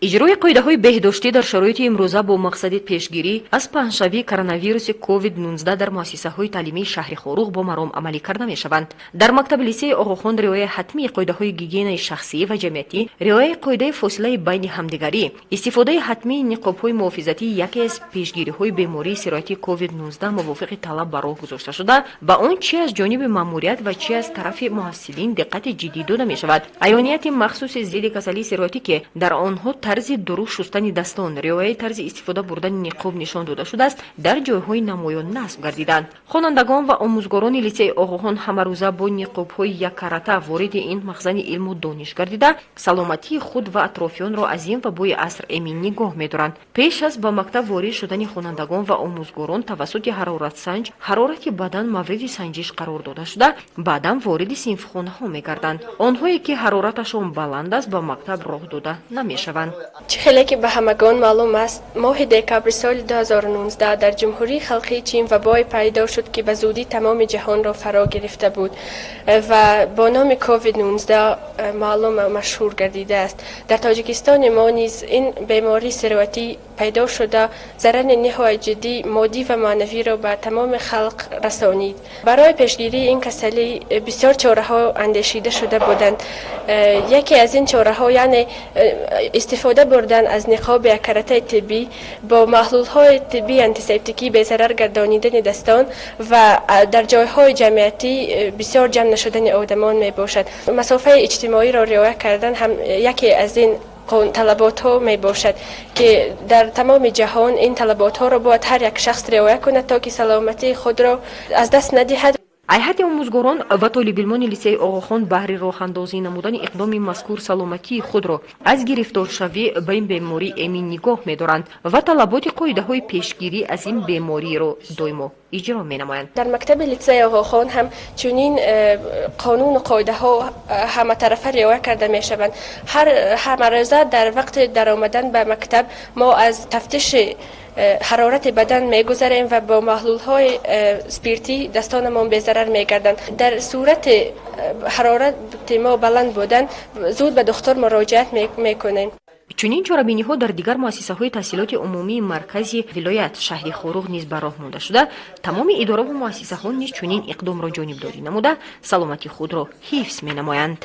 Иҷрои қоидаҳои беҳдоштӣ дар шароити имрӯза бо мақсади пешгирӣ аз паҳншавии коронавируси COVID-19 дар муассисаҳои таълимии шаҳри Хоруғ бо маром амалӣ карда мешаванд. Дар мактаби литсеи Оғохон риояи ҳатмии қоидаҳои гигиенаи шахсӣ ва ҷамъиятӣ, риояи қоидаи фосилаи байни ҳамдигарӣ, истифодаи ҳатмии ниқобҳои муҳофизатӣ яке аз пешгириҳои бемории сироятии COVID-19 мувофиқи талаб ба роҳ гузошта шуда, ба он чи аз ҷониби маъмурият ва чи аз тарафи муҳассилин диққати ҷиддӣ дода мешавад. Аёнияти махсуси зидди касалии сироятӣ, ки дар онҳо тарзи дуруст шустани дастон, риояи тарзи истифода бурдани ниқоб нишон дода шудааст, дар ҷойҳои намоён насб гардиданд. Хонандагон ва омӯзгорони литсеи Оғохон ҳамарӯза бо ниқобҳои яккарата вориди ин махзани илму дониш гардида, саломатии худ ва атрофиёнро аз ин вабои аср эмин нигоҳ медоранд. Пеш аз ба мактаб ворид шудани хонандагон ва омӯзгорон тавассути ҳароратсанҷ ҳарорати бадан мавриди санҷиш қарор дода шуда, баъдан вориди синфхонаҳо мегарданд. Онҳое ки ҳарораташон баланд аст, ба мактаб роҳ дода намешаванд. Чӣ хеле ки ба ҳамагон маълум аст, моҳи декабри соли 2019 дар Ҷумҳурии Халқии Чин вабое пайдо шуд, ки ба зудӣ тамоми ҷаҳонро фаро гирифта буд ва бо номи COVID-19 маълум машҳур гардидааст. Дар Тоҷикистони мо низ ин бемории сироятӣ пайдо шуда, зарари ниҳоят ҷиддӣ моддӣ ва маънавиро ба тамоми халқ расонид. Барои пешгирии ин касалӣ бисёр чораҳо андешида шуда буданд. Яке аз ин чораҳо, яъне истифода бурдан аз ниқоби яккаратаи тиббӣ, бо маҳлулҳои тиббии антисептикӣ безарар гардонидани дастон ва дар ҷойҳои ҷамъиятӣ бисёр ҷамъ нашудани одамон мебошад. Масофаи иҷтимоиро риоя кардан ҳам яке аз ин талаботҳо мебошад, ки дар тамоми ҷаҳон ин талаботҳоро бояд ҳар як шахс риоя кунад, то ки саломатии худро аз даст надиҳад. Ҳайати омӯзгорон ва толибилмони литсеи Оғохон баҳри роҳандозӣ намудани иқдоми мазкур саломатии худро аз гирифторшавӣ ба ин беморӣ эмин нигоҳ медоранд ва талаботи қоидаҳои пешгирӣ аз ин бемориро доимо иҷро менамоянд. Дар мактаби литсеи Оғохон ҳам чунин қонуну қоидаҳо ҳаматарафа риоя карда мешаванд. Ҳамарӯза дар вақти даромадан ба мактаб мо аз тафтиши ҳарорати бадан мегузарем ва бо маҳлулҳои спиртӣ дастонамон безарар мегарданд. Дар сурати ҳарорати мо баланд будан, зуд ба духтур муроҷиат мекунем. Чунин чорабиниҳо дар дигар муассисаҳои таҳсилоти умумии маркази вилоят, шаҳри Хоруғ низ ба роҳ монда шуда, тамоми идораву муассисаҳо низ чунин иқдомро ҷонибдорӣ намуда, саломатии худро ҳифз менамоянд.